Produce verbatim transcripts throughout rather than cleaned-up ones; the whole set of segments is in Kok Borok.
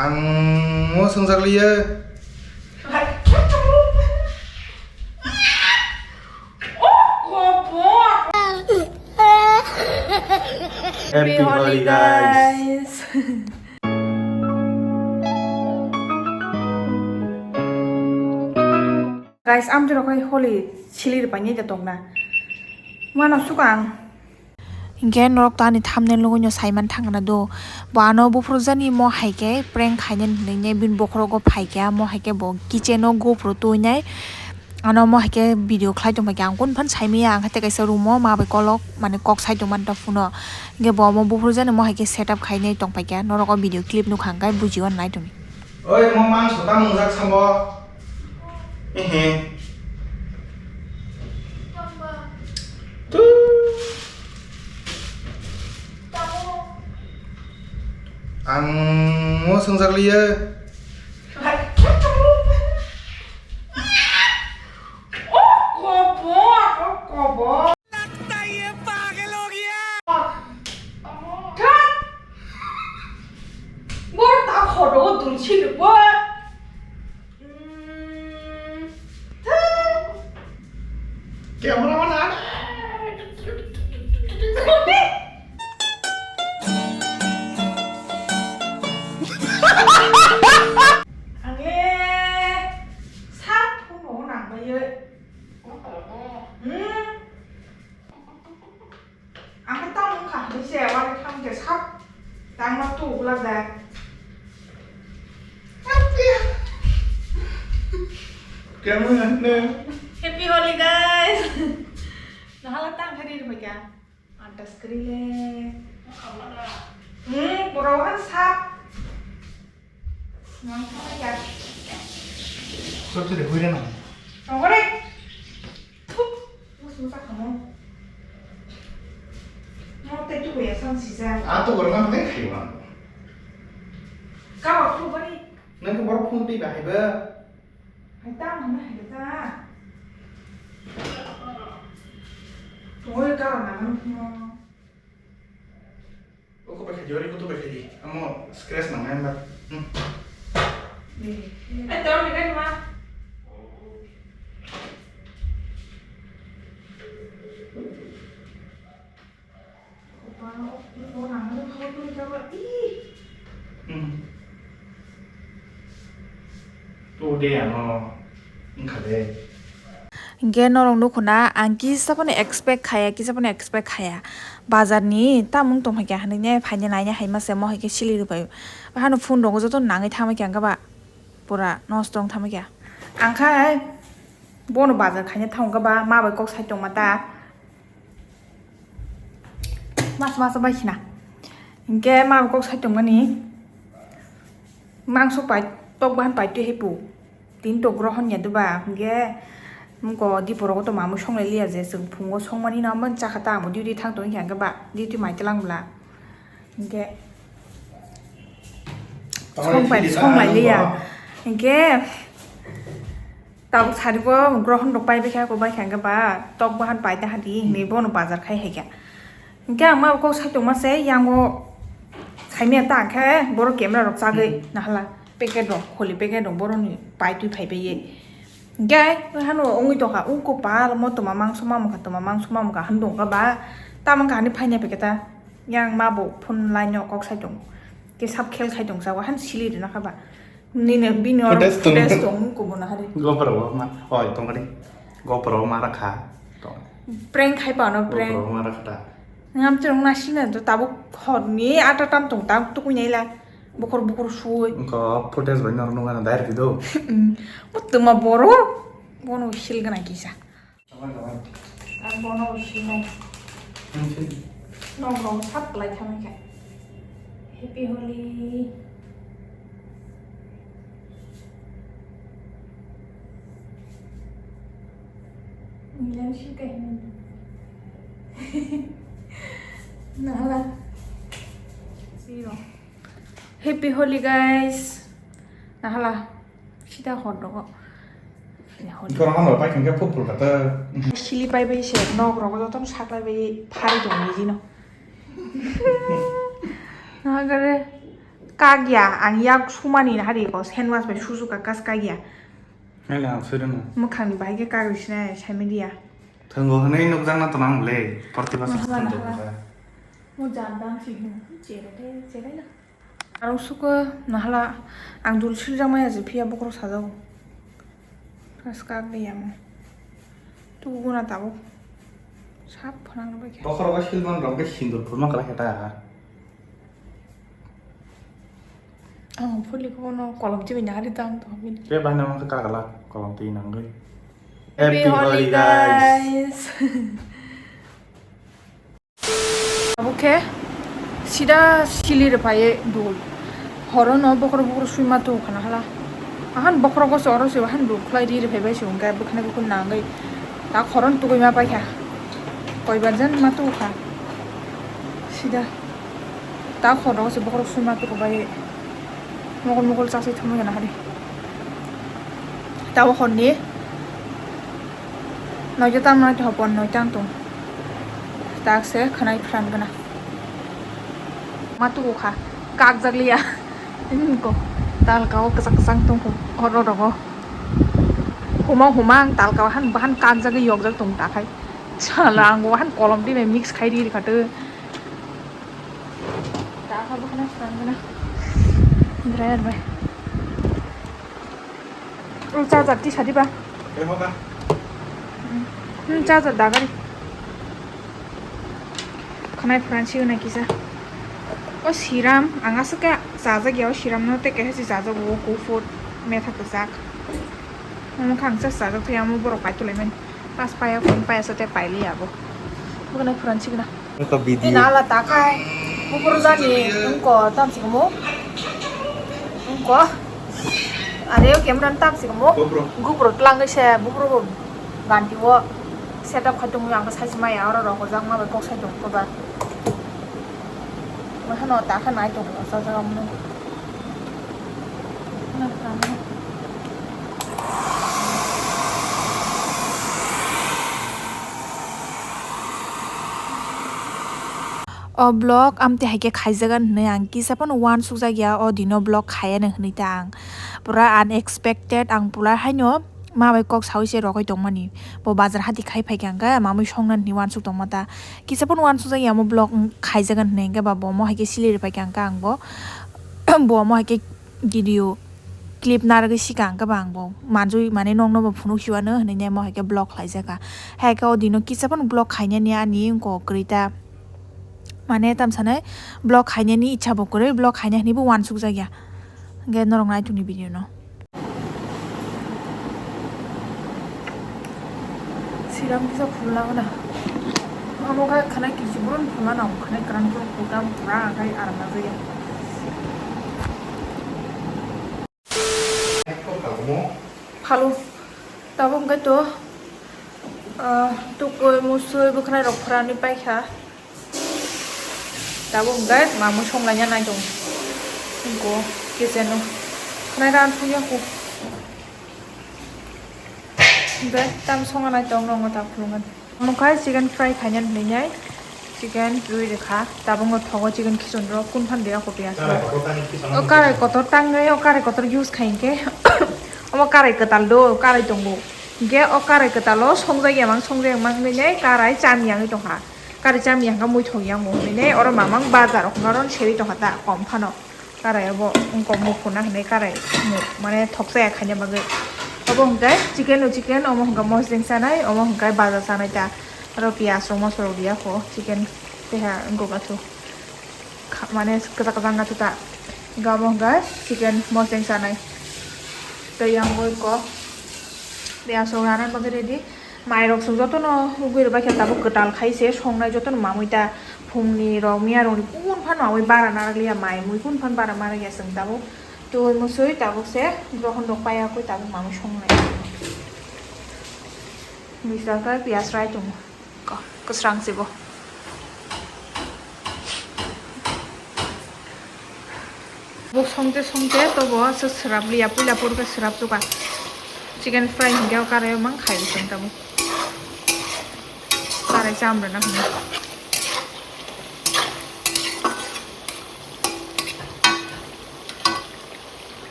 Ang mo swngjak liya. Happy Holi, guys. Guys, amtwi rok hai Holi sili rwpaini da tongna. Mano sukang. Hinkhe norok to ani thumbnail nugwi no saiman thangna do. Bo ano buphuru jani mo hai khe prank khainani hinwi bini bokhorogo phai khe mo hai khe bo kitchen o gopro tuinai. Ano mo hai khe video khlai tongbai khe ang kunu phan saimaya, ang khe tei kaisa room o ma bai kolok mane kok sai tongmani ta phone o. Hinkhe bo omo buphuru jani mo hai khe setup khainai tongpai khe norok o video clip nukha hinkhe bujio nai tongdi. Oi, mo mangso ta mungjak sambo. Ehe. Tu. Ang mo swngjak liya. Bor ta khoto dun sini bor. Hmm. Camera mana? Ang le sap phone bo nang bai ye. Hmm. Ang khe tamo wngkha hinwi se, uansuk thang khe sap tangma tu ukulak de. Kemo ne? Happy Holi, guys. Nahala tang khe ri rwbaikha. Antas kwrwi le. Hmm, borok han sap. Nang thangkha. Sab se de huire nang. Nongore. Thup. Mus musa khamu. Mo te tu ya san si sa. A to gor nang ne khai wan. Ka wa khu bari. Nang ke bor phone pi ba hai ba. Hai ta mo na hai ta. Oi ka na mo. Oko bai khaidi, ori koto bai khaidi. Amo scratch nang nai ba. Hmm. Ai, tawar ni kan ma. Opa, o, o nang nang khawa tuli khawa. Ih. Hmm. Tu de ano wngkha de. Hinkhe norok nukhuna ang kisa phano expect khaya, kisa phano expect khaya. Bazar ni tamung tong hai khe hinwi ne phaina naina hai masa mo hai khe sili rwbai. Hano phone rogo joto nangwi thangma khe ang khe ba pura nosto wng thangma khe. Ang khai bono bazar khaina thang khe ba ma bai kok sai tongma ta. Mas mas bai khina. Hinkhe ma kok sai tongmani. Mangso pai tok bahan pai twi hepu. Tin to grohon ya duba. Hinkhe mungko diporo to mamu songlai liya je chwng phungo songmani no mon chakha ta amo duty thang tong hinkhe ba duty mai tlang bla. Hinkhe song pai songlai liya. Hinkhe Tabuk sari bo grohon rok pai bai kha, bai kha, hingke ba tok bahan pai ta hadi hinwi bono bazar khai hai kha. Hingke ang ma kok sai tongma se, yango saimya ta khe borok camera rok chagwi nahala packet rok, kholi packet rok boroni pai twi phai bai ye. Hingke hano wngwi tongkha, ungko pal mo toma mangso mamukha, toma mangso mamukha hwn tongkha ba, tamo wngkha hani phaina paikhe ta, yang ma bo phone line o kok sai tongo, ke sab khel khai tongsa o han sili rwna kha ba. Nini bini oro footage tong. Footage tong, kubun hari. GoPro o ma, oi, tong kadi. GoPro o ma rakha. Tong. Prank khai pa no, prank. GoPro o ma rakha ta. Ngam chirong na sina to tabuk hor ni ata tam tong ta tukui nai la. Bukur bukur sui. Ko footage bai nor nunga na direct do. Mm. Mo tuma boro. Bono sil gana kisa. Ang bono bo sinai. Nok rok sap lai thangwi kha. Happy Holi. Milan si kahi. Nahala. Siro. Happy Holi, guys. Nahala. Sida hor rogo. Hor. Iko rogo pai khe phupul kata. Sili pai bai se nok rogo joto no saklai bai phari tong bai jino. Nagare. Kak ya, ang yak sumani hari ko, hand wash bai susu ka kas kak ya. Nai le ang sui rwno. Mwkhang ni bahai khe kak rwsina sai media. Thwngo hwnwi nukjakna tong ang le, porti basa Nahala, thwng nahala. Tong kha. Mo jan dam si hwn, chere de, chere na. Aro suko nahala, ang dul siljak maya je phiya bokhorok sajago. Kas kak de yamo. Tugu guna tabuk. Sap phwnang rwbai khe. Bokhorok silman rok khe sindur phurma kala khe ta. Ang phuli ko no kolom twi nari dam to bini. Be bahai nang kha kala kolom twi nangwi. Happy Holi, guys. Abo khe sida sili rwphaiye dul. Horo no bokhorok bokhorok sui ma tubu khana hala. Ahan bokhorok se oro se ahan dul khlai ri rwphai bai se hwnkhe bwkhani kukhun nangwi. Ta khoron tugui ma paikha. Koibar jan ma tubu kha. Sida. Ta khoro se bokhorok sui ma tubu bai. Mokol mokol chasai thumui gana hari. Tabo honni noita tang noita hopon noita ang tong. Tak se khwnai phran gana. Ma tugu kha. Kak jak liya. Ko tal kao kwchak kwchang tong ko. Oro rogo. Huma huma ang tal kao han bahan kak jagwi yok jak tong ta khai. Sala ang bahan kolom di mix khai di kha to. Ta kha bahan phran gana. Dryer bai. O charger ti sadi ba? Tei hoda. Hmm, charger dagari. Khwnai phran si hwnai kisa. O siram, ang aswk khe chajak ya o siram no tei kaisa si chajak o kufur metha kwchak. Omo khe ang chajak thai amo borok pai tulaimani. Pas paya phone paya sa tei paili abo. Bwkhwnai phran si gana. Ito video. Ina ala takai. Bubur jani engko tam si kamo. Engko. Are o camera tam si kamo. GoPro. GoPro tlang se bubur bo ganti o setup khai tong yang sai maya oro rok jang ma bai kok sai tong ko ba. Mahano takha nai tong sa sa mo. O vlog amtwi hai khe khaijagan hwnwi ang kisa phano uansukjak ya, o dino vlog khaiya no hwnwi ta ang pura unexpected, ang pura haino ma bai kok saui se rogwi tongmani, bo bazar hati khai phaikha hwnkhe mamui songna hwnwi uansuk tongma ta. Kisa phano uansukjak ya omo vlog wng khaijagan hwnwi hwnkhe ba bo omo hai khe sili rwphaikha hwnkhe ang bo bo omo hai khe video clip narwgwi sika hwnkhe ba ang bo manjui mane nokno bo phunuk siwano hwnwi ne omo hai khe vlog khlaijakha. Hai khe o dino kisa phano vlog khainani ani wngkok kwrwi ta. Mane tamo sanai vlog khainani ichha bo kwrwi, vlog khaina hwnwi bo uansukjak ya. Hwnkhe norok nai tongni video no. Siram kisa phulna gana. Amo kha khwnai kisi burun phulna nang khwnai kwran phul phulkam pura akai aram na jaya. Phalu. Tabuk hwnkhe to, ah, tukui musui bwkhwnai rok phwrani paikha. Tabuk hwnkhe mamui songlaina nai tongo. Hwnkhe kitchen o khwnai ran thungya kho. Hwnkhe tam songa nai tong nongo ta khulumani. Omo khe chicken fry khaina hinwi chicken rwi rwkha, tabukno thogo chicken khichon rok kun phan de ako piyaj rok. O karai kotor tangwi o karai kotor use khai hinkhe omo karai kwtal do karai tongo. Hinkhe o karai kwtalo songjak yamang songjak yamang hinwi karai cham yangwi tongkha. Karai cham yang khe muithok yang bo hinwi oro mamang bazar rok no oro serwi tongkha ta kom phano. Karai obo wngkok mukhuna hinwi karai mu-, mane thoksa ya khaina bagwi. Obo hwnkhe chicken o chicken, omo hwnkhe mosdeng chanai, omo hwnkhe baja chanai ta. Aro piyaj rok moso rok riya kho, chicken teha wngkok athu. Kha-, mane kwchak kwchak wngkha ta. Hwnkhe omo hwnkhe chicken mosdeng chanai. Tei yang bo kok piyaj rok rana bagwi ready. Mai rok chwng jotono ugwi rwbaikha tabuk kwtal khai se songnai jotono mamui ta phungni rok miya rokni kun phano mamui bara narwkliya mai mui kun phano bara narwkya chwng tabuk twi musui tabuk se grohon rok paiya kwi tabuk mamui songnai. Misa khe piyaj rai tongo kwsrang se bo. Bo songte songte tobo aswk swrap liya, puila purkhe swrap chuka. Chicken fry hinkhe o karai o mang khai chwng tamo. Karai cham rwna hwnwi.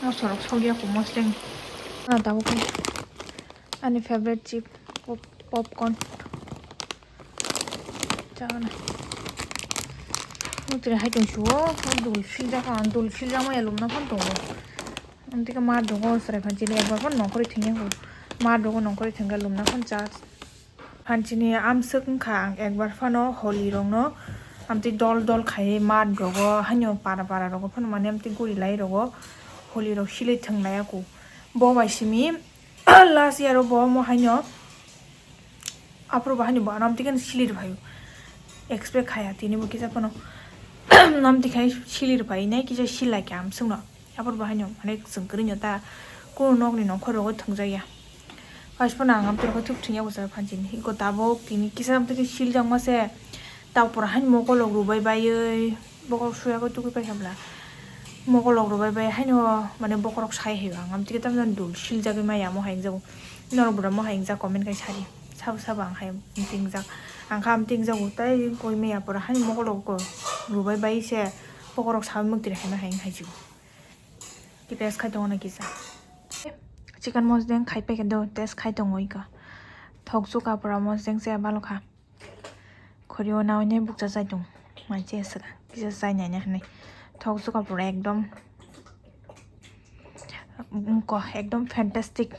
Mosorok sogya ko mosdeng. Ah, tabuk ani favorite chip, pop-, popcorn. Chana. Mutri hai tong suo, dul siljak ang, dul siljak maya lumna phan tongo. Amtike ma dogo srai phan chini ekbar phan nongkhorwi thwngya ko. Ma dogo nongkhorwi thwngya lumna phan cha. Phan chini amswk wngkha ang ekbar phano holi rokno amtwi dol dol khaiwi ma dogo, haino para para rogo phano mane amtwi guri lai rogo, holi rok silwi thwng laiya ko. Bo bai simi last year o bo omo haino aphuru bo haino bo ano amtwi khe silwi rw phaio. Expect khaya tini bo kisa phano amtwi khai silwi rw phai nai kisa silai khe amswkno. Aphuru bo haino mane chwng kwrwino ta kunu nokni nongkhor rogo thwngjakya. First phano ang amtwi rokhe thuk thwngya bo cha phan chini. Iko tabuk tini kisa amtwi khe siljakma se. Tapor haino mokolok rubai baiwi bokorok suya khe tugui paikha bwla. Mokolok rubai bai haino mane bokorok sai hai ang amtwi khe tamjani dul siljagwi maya amo hai wngjago. Norok bwramo hai wngjak comment khai sadi. Sabo sabo ang hai amtwi wngjak. Ang kha amtwi wngjago tei koi maya pora haino mokolok rubai bai se bokorok sawi muktwi haino hai wng hai jigo. Ki test khai tongo na kisa. Chicken mosdeng khai paikha do test khai tongo ika. Thok chuka pura mosdeng se balo kha. Khorio nawi ne bukcha chai tong. Mai che saka. Kisa chai nai nai hanai. Thok chuka pura ekdom. Ko ekdom fantastic.